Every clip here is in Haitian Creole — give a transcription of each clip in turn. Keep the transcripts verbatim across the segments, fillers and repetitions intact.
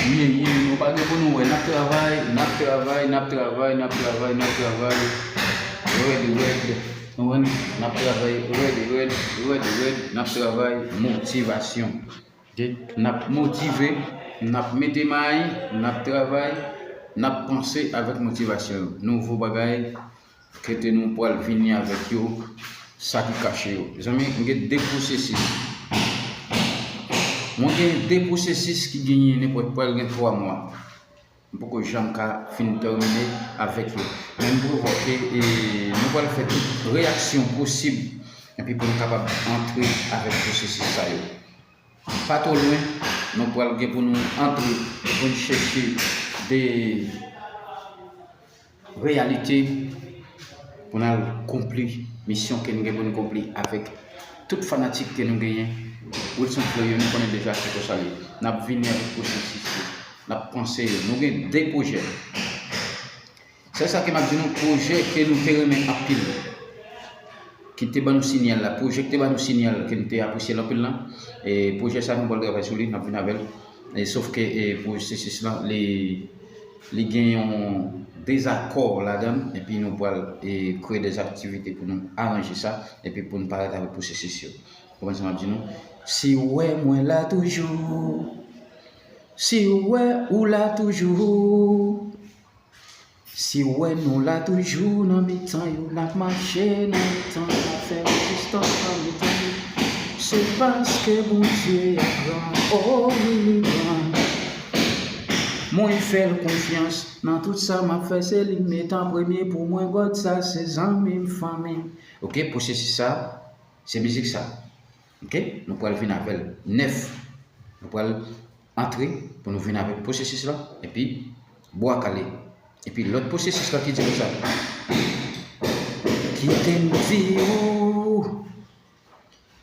Ye, ye, nou pa gen pou nou wè. N ap travay, n ap travay, n ap travay, n ap travay, n ap travay. Red, red. Nou wè, n ap travay red, red, red, red. N ap travay motivasyon. Ok? N ap motive, n ap mete may, n ap travay, n ap panse avèk motivasyon yo. Nouvo bagay, kote nou pral vini avèk yo, sa ki kache yo. Mezanmi, m gen de pwosesis. Mwen gen de pwosesis ki genyen nenpòt pral gen twa mwa. M poko janm ka fin tèmine avèk yo. Men m prevwa ke, e, nou pral fè tout reyaksyon posib epi pou nou kapab antre avèk pwosesis sa yo. Pa twò lwen, nou pral gen pou nou antre, pou nou chèche de reyalite, pou n al konpli misyon ke nou gen pou nou konpli avèk tout fanatik ke nou genyen. Wilson Fleury, nou konnen deja se konsa li ye. N ap vini avèk pwosesis yo, n ap panse yo. Nou gen de pwojè. Se sa ke m ap di nou, pwojè ke nou te renmen anpil, ki te ban nou sinyal la, pwojè ki te ban nou sinyal ke nou te apresye l anpil lan. E pwojè sa nou pral travay sou li, n ap vin avè l. E sof ke, e, pwosesis lan, li, li gen yon dezakò ladan l, epi nou pral, e, kreye de aktivite pou nou aranje sa, epi pou nou parèt avèk pwosesis yo. Konprann sa m ap di nou? Si w wè mwen la toujou, si w wè ou la toujou, si w wè nou la toujou nan mitan yo, n ap mache nan mitan, n ap fè rezistans nan mitan yo. Se paske Bondye a gran, o wi li gran. Mwen fè l konfyans nan tout sa m ap fè, se li m met an premye pou mwen, God sa se zanmi m, fanmi m. Ok, pwosesis sa, se mizik sa. Ok, nou pral vin avè l. Nèf. Nou pral antre pou nou vin avèk pwosesis la, epi bwa kale. Epi lòt pwosesis la ki di konsa. Kite m di w,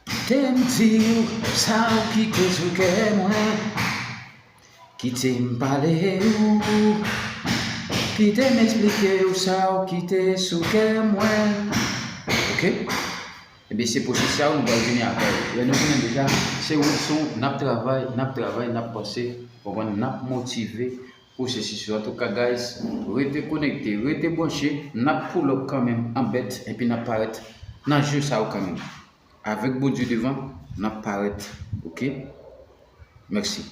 kite m di w sa w kite sou kè mwen. Kite m pale w, kite m eksplike w sa w kite sou kè mwen. Ok? Ebyen, se pwosesis sa nou pral vini avè l. Lè nou konnen deja, se Wilson, n ap travay, n ap travay, n ap panse, konprann, n ap motive pwosesis yo. Antouka, guys, rete konekte, rete branche, n ap pull up kanmenm an bèt, epi n ap parèt nan je sa yo kanmenm. Avèk Bondye devan, n ap parèt, ok? Mèsi.